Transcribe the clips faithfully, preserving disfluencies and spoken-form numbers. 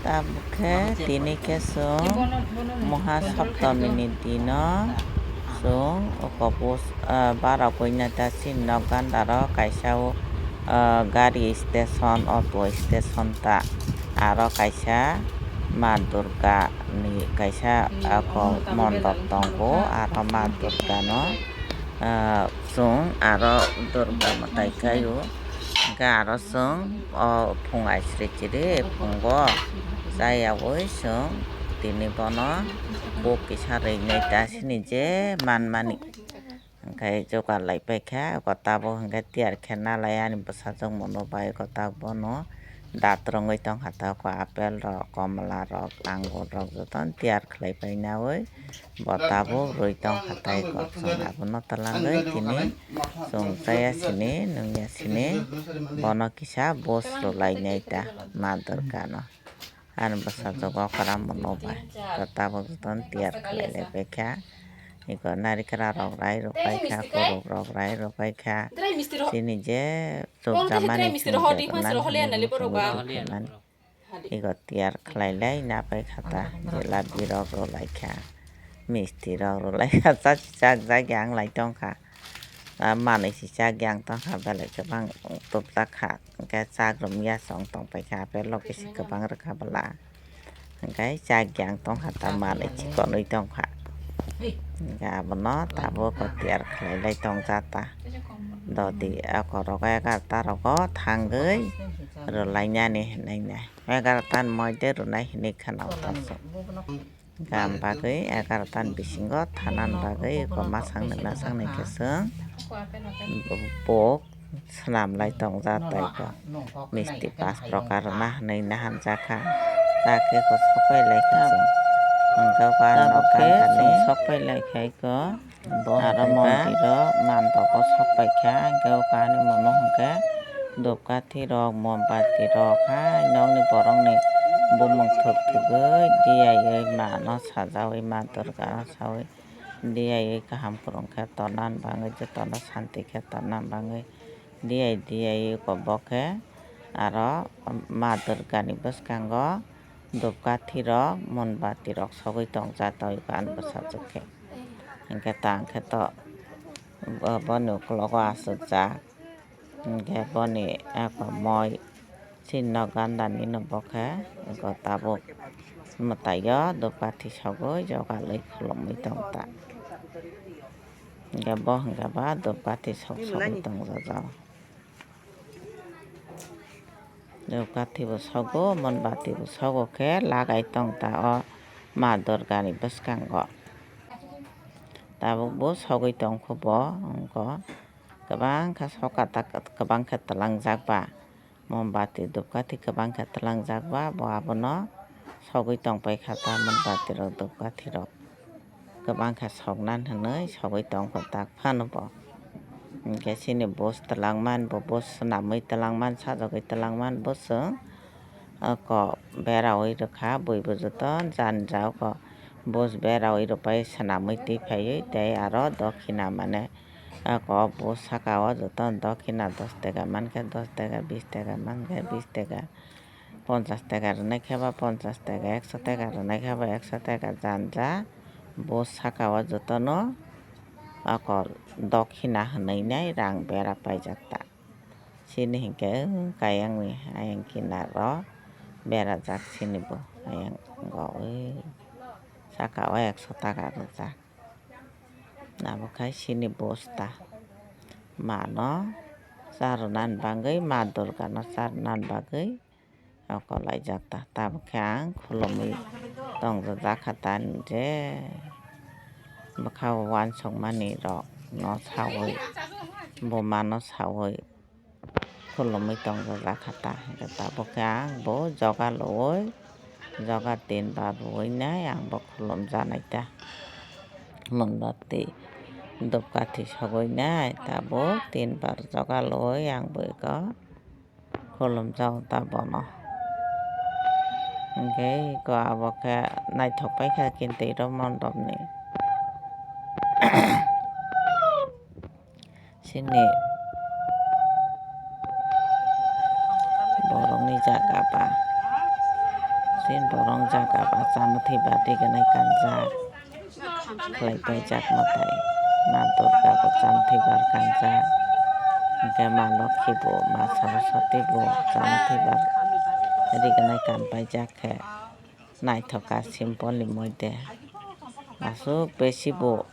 Tabuk khe tini khe chwng Moha Saptami ni dino chwng oko bus, ah, bara buina ta chini nok ganda ro kaisa o, ah, gari station, auto station ta aro kaisa Ma Durga ni kaisa oko mondop tongo aro Ma Durga no, ah, chwng aro Durga mwtai khaio. Hwnkhe aro chwng o phung aisri chiri phungo chayaui chwng tini bono buk kisa rwinai ta chini je manmani. Hwnkhe jogar lai paikha, eko tabuk hwnkhe tiyar khe nalai ani bwsajwk mano bai eko tabuk bono dat rwngwi tongkha, tabuk apple rok, komla rok, angur rok jotono tiyar khlai painaui. Bo tabuk rwi tongkha tei kok chwng abono twlangwi tini chwng chaya sini nungya sini bono kisa bus rwlainai ta Ma Durga no. Ani bwsajwk okra mano bai. Bo tabuk jotono tiyar khlai lai paikha. Eko narikra rok rai rwpaikha, kwrwk rok rai rwpaikha. Chini je chukjamani chwng je kwrwngna hinwi chwng rwkhe mani. Ego tiyar khlai lai na pai kha ta, jelabi rok rw lai kha, misti rok rw lai kha, chak chak jak yang lai tong kha. Ah, manwi si chak yang tong kha, belai kwbang tupjak kha, hwnkhe chak rwmya chwng tong pai kha, apple rok kisi kwbang rw kha bwla, hwnkhe chak yang tong kha ta, manwi chikonwi tong kha. Hwnkhe abono tabuk tiyar khlai lai tong ja ta, dodi eko rogo egarta rogo thangwi rw lai nani hinwi nai. Egarota ni moide rwnai hinwi khwna o tongo. Gam bagwi egarota ni bisingo thanani bagwi eko masang ni masang ni khe chwng bo swnam lai tong ja tei bo misti pas prokar rwna hinwi nahan ja kha. Ta khe eko sok pai lai kha chwng. Hwnkhe o khe nok khe kanta ni chwng sok pai lai kha eko. Bo aro hwnkhe ba mondir o mandok o sok pai kha, hwnkhe o kani mono hwnkhe dupkathi rok, mombati rok hai nokni borok ni bumung thwk thwgwi diyaui ma no sajaui ma Durga no saui diyaui kaham kwrwng khe tonna bagwi jotono santi khe tonna bagwi diyai diyai bo khe aro ma Durga ni bwskango dupkathi rok, mombati rok sogwi tong ja tei ani bwsajwk khe. Hwnkhe ta hwnkhe to bo-, boni ukologo achukjak. Hwnkhe boni eko moi chini nok gandani no bo khe eko tabuk mwtaio dupkathi sogwi jogalwi khulumwi tong ta. Hwnkhe bo hwnkhe ba dupkathi sok sogwi tong ja jao. Dupkathi bo sogo, mombati bo sogo khe lagai tong ta o ma Durga ni bwskango. Tabuk bo sogwi tong kho bo, wngkha kwbang kha soka ta, kwbang khe twlang jak ba, mombati dupkathi kwbang khe twlang jak ba, bo abono sogwi tong pai kha ta mombati rok dupkathi rok. Kwbang khe soknani hinwi sogwi tong kho tak phano bo. Hwnkhe chini bus twlangmani bo bus swnamwi twlangmani sajagwi twlangmani bo chwng oko beraui rwkha bui bo joto jani ja oko bus beraui rwpai swnamwi twi phaiwi tei aro dokhina mane oko bus saka o joto dokhina dos taka mankhe dos taka bis taka mankhe bis taka. Ponchas taka rwnai khe ba ponchas taka, ekso taka rwnai khe ba ekso taka janja bo saka o jotono oko dokhina hinwi nai rang bera paijak ta. Chini hinkhe kayang ni ayang kinar o berajak chini bo ayang go oi saka o ekso taka rwjak. Abo khai chini bosta mano charwna ni bagwi ma Durga no charwna ni bagwi. Oko laijak ta, tabuk khe ang khulumwi tongjak kha ta je bwkha o uansukmani rok no saui buma no saui khulumwi tongjak kha ta, hwnkhe tabuk khe ang bo joga luui joga tin bar rwui nai ang bo khulumjaknai ta. Mombati dupkathi sogwi nai tabuk tin bar joga luui ang bo eko. Khulumjak ta bono. Hwnkhe eko abo khe naithok paikha kintwi ro mondopni. Chini borokni jaga ba. Tin borong jaga ba chama thwibar riganai kanjak. Khlai paijak mwtai. Ma Durga bo chama thwibar kanjak. Hwnkhe Ma Lokhi bo, Ma Saraswati bo chama thwibar riganai kan paijak khe. Naithoka simple ni moide. Aswk besi bo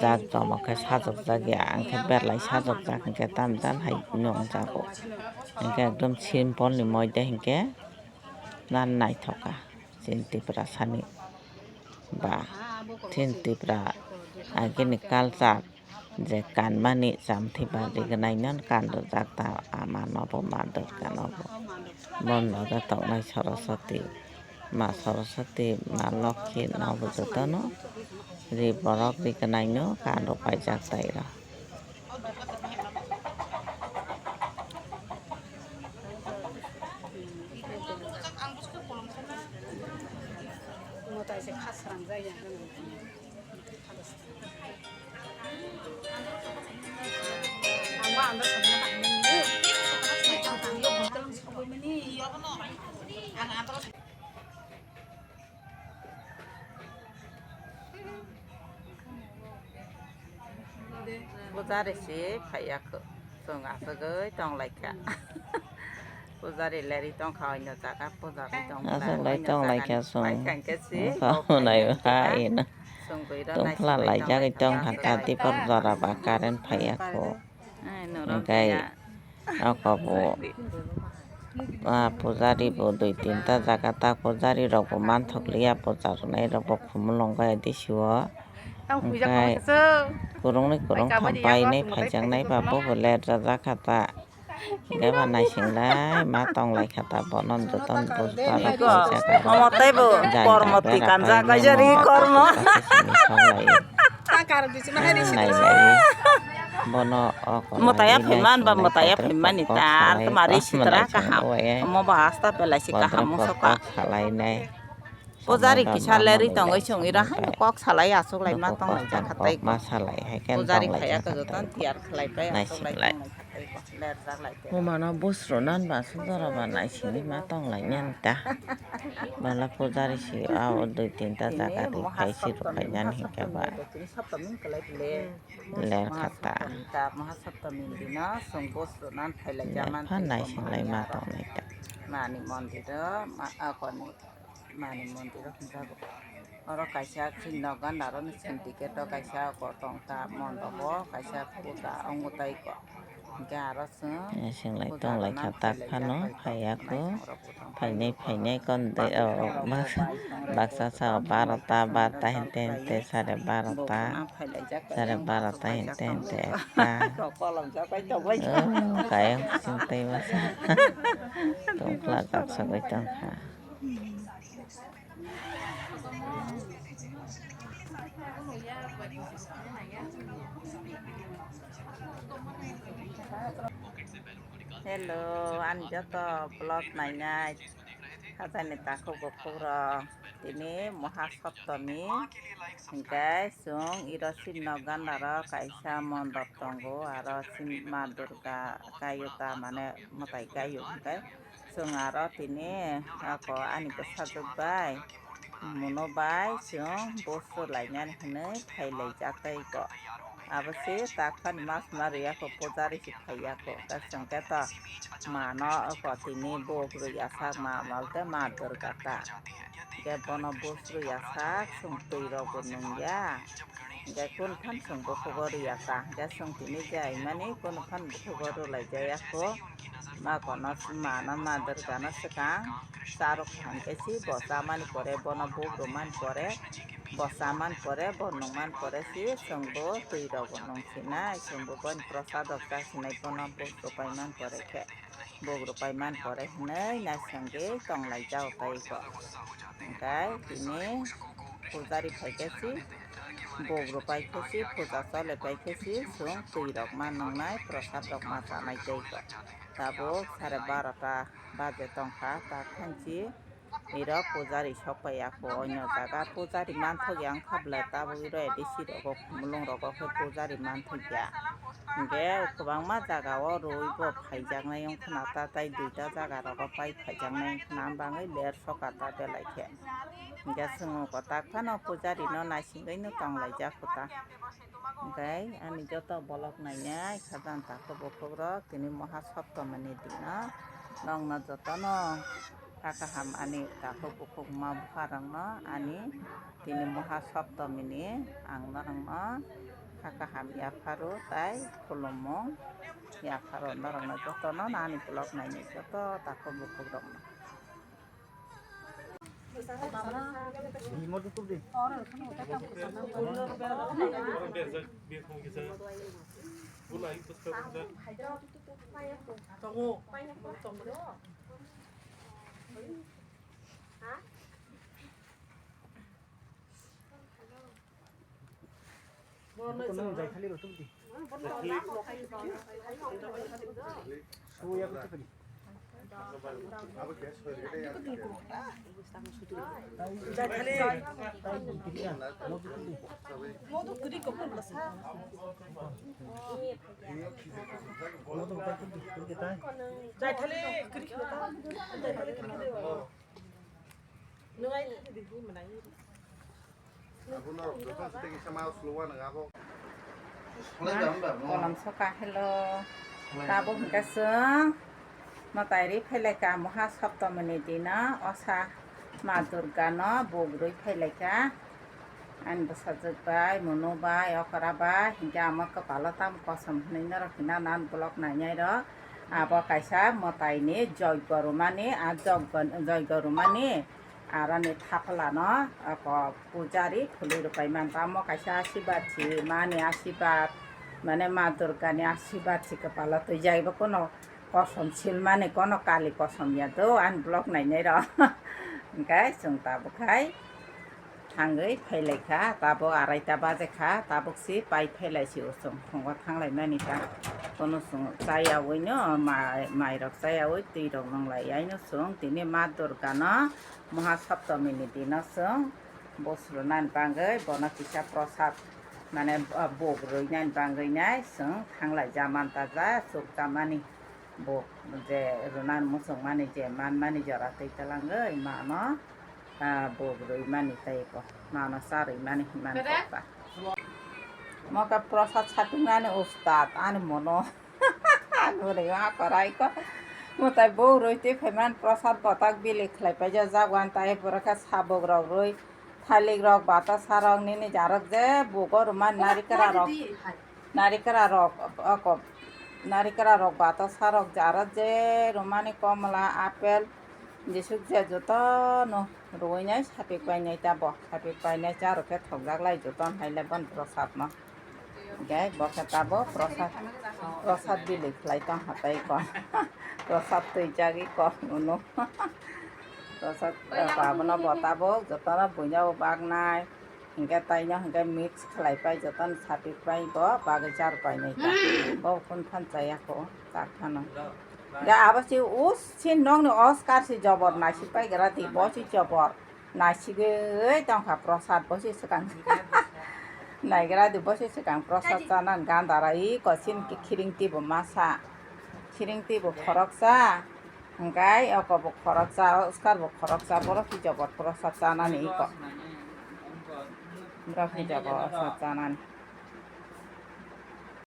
jak jomo khe sajokjak ya, ang khe belai sajokjak hwnkhe tamjani hai nongjago. Hwnkhe ekdom simple ni moide hwnkhe nan naithoka. Chini Tiprasani ba chini Tipra agini culture je kanmani chama thwibar rignai non kan rwjak ta ama nobo Ma Durga nobo. Bon nogo tongnai Saraswati, Ma Saraswati, Ma Lokhi nobo jotono ri borok rignai no kan rw paijak tai rw. Pujari si phaiya kho, chwng aswgwi tong lai kha. Pujari leri tong kha, oino jaga pujari tong kha. Aswk lai tong lai kha chwng. Pai kha hwnkhe si, o phai nai ha ino. Tong phla lai jagwi tong kha ta, tipor jora ba current phaiya kho. Hwnkhe oko bo, ah, pujari bo dui tinta jaga ta, pujari rok bo manthok liya, puja rwnai rok bo khumulwngo ya disi o. Hwnkhe kwrwngni kwrwng kha bainai phaijaknai ba bo bo ler rwjak kha ta. Hwnkhe ba naising lai ma tong lai kha ta, bono jotono buj ba rok phaijakha rw. Omo tei bo kormo tikanjak kaisa ri kormo. Nai lai. Bono o kono mwtai ya phaiman ba mwtai ya phaimani tar tma ri sitra kaham. Omo ba hasta belai si kaham mungsa kha. Salai nai. Pujari kisa leri tongwi chwng ira hai kok salai aswk lai ma tong lai jakha tai. Ma salai hai khe pujari phaiya khe jotono tiyar khlai pai aswk lai tong lai jakha tai. Ler jak lai. Bumano busro nan ba sujara ba naisingwi ma tong lai nyan ta. Bala pujari si a o dui tinta jaga ri khai si rw khai nyan hinkhe ba. Ler khata. Mahasaptami dino chwng busro nan phai lai jaman. Ler pha naising lai ma tong lai ta. Mani mondir o ma akoni. Mani mondir o hwnjago. Oro kaisa chini nok gana aro ni chini ticket o kaisa kotong ta mondop o kaisa puja ongoi tai ko. Hwnkhe aro chwng singlai puja tonglai rwna kha tak phano phailaijak phaiya kho. Phainai phainai kon de o baksa sa o barota barota hente hente sare barota sare barota hente hente ekta. Kayang sing tei masa tongkla jak sagoi tongkha. Hello, ani joto vlog nainai hachani takhuk bukhuk rok, tini Mahasaptami, hwnkhe chwng iro chini nok gana ro kaisa mondop tongo, aro chini Ma Durga kaio ta, mane mwtai kaio hwnkhe. Chwng aro tini ako ani bwsajwk bai, mono bai chwng boss rw lainani hwnwi phailaijak tei ko. Abo se tak phani mas ma rwya kho, pujari se phaiya kho. Hwnkhe chwng khe to mano oko tini buk rwya sak ma, ma tei Ma Durga ta. Hwnkhe bono boss rwya sak, chwng twi rok bo nungya. Hwnkhe kunu phan chwng bukhugo rwya ta, hwnkhe chwng tini je aimani kunu phan bukhugo rwlai jaya kho. Ma kono mano Ma Durga no swkang charwk kha, hwnkhe si bo chamani pore, bono buk rwmani pore, bo chamani pore, bo nungmani pore si chwng bo twi rok bo nung sinai, chwng bo boini prosad rok cha sinai, bono buk rwpai mani pore khe. Buk rwpai man pore hwnwi naisingwi tong lai jao tai ko. Hwnkhe tini pujari phai khe si buk rwpai khe si puja chole pai khe si chwng twi rok ma nwngnai, prosad rok ma chanai tei ko. Tabuk sare barota baje tong kha, ta thanchi Iro pujari sok pai ya kho, onyo jaga pujari manthok ya wngkha bwla, tabuk iro A D C rogo, khumulwng rogo khe pujari manthok ya. Hinkhe kwbangma jaga o rwi bo phaijaknai wngkha na, ta tai duita jaga rogo pai phaijaknai wngkha na, ang bangwi ler soka ta belai khe. Hinkhe chwng o kwtak phano pujari no naisingwi no tonglaijak kho ta. Hinkhe ani joto vlog nainai khajang takhuk bukhuk rok, tini Moha Saptami ni dino nokno jotono kha kaham ani takhuk bukhuk ma bupha rokno ani tini Moha Saptami ni ang norokno kha kaham yapharo tai khulumung yapharo norokno jotono ani vlog nainai joto takhuk bukhuk rokno. Kolam soka, hello. Tabuk hwnkhe chwng mwtai rwi phailaikha Moha Saptami ni dino, osa Ma Durga no buk rwi phailaikha. Ani bwsajwk bai, munu bai, okra bai, hinkhe amo kwpalo tamo kosom hwnwi norok hina nan vlog nainai rok. Abo kaisa mwtai ni joigo rwmani, a joigo, joigo rwmani. Aroni thapla no, ako pujari khulwi rwpai man tamo kaisa asibad si mani asibad, mane Ma Durga ni asibad si kwpalo twijak bo kono kosom sil mani kono kali kosom ya do ani vlog nainai rok. Hinkhe chwng tabuk khai thangwi phailaikha, tabuk araita baje kha, tabuk si pai phailai si o chwng phungo thanglai mani ta. Kono chwng chayawi no mai, mai rok chayawi twi rok nwnglai yaino chwng tini Ma Durga no Moha Saptami ni dino chwng bus rwnani bagwi bono kisa prosad, mane, ah, buk rwinani bagwi nai chwng thanglai ja man ta ja chuk chamani buk je rwnan muchungmani je manmani jora twi twlangwi mano, ah, buk rwimani tei ko mano cha rwimani hinmani kok ta. Moka prosad satungnani ustad ani mono. Nurwi ma korai ko. Mwtai bo rwi twi phaiman prosad kotak bili khlai paijak jago ani tai borok khe sabuk rok rwi thalik rok bata sarok nini jarok je bugo rwmani narikra rok narikra rok ako narikra rok bata sarok jarok je rwmani komla apple jesuk je jotono rwinai sapik painai ta bo sapik painai charok khe thokjak lai joton hai le bon prosad no. Gai bo khe tabuk prosad, prosad bili khlai tong hatai ko. Prosad twijagwi ko uno. Prosad, eh, abono bo tabuk jotono buino baknai. Hinkhe taino hinkhe mix khlai pai jotono sapik pai bo bagwi char painai ta. Bo phun phan chaya ko chak phano. Ga abo si us si nokni Oscar si jobor naisi pai gra di bo si jobor. Naisigwi tongkha prosad bo se swkang. Naigra di bo se swkang prosad chanani gandara iko sin ki khiring tibo masa. Khiring tibo khoroksa. Hwnkhe oko bo khoroksa, Oscar bo khoroksa, borok hi jobor prosad chanani iko. Borok hi jobor prosad chanani.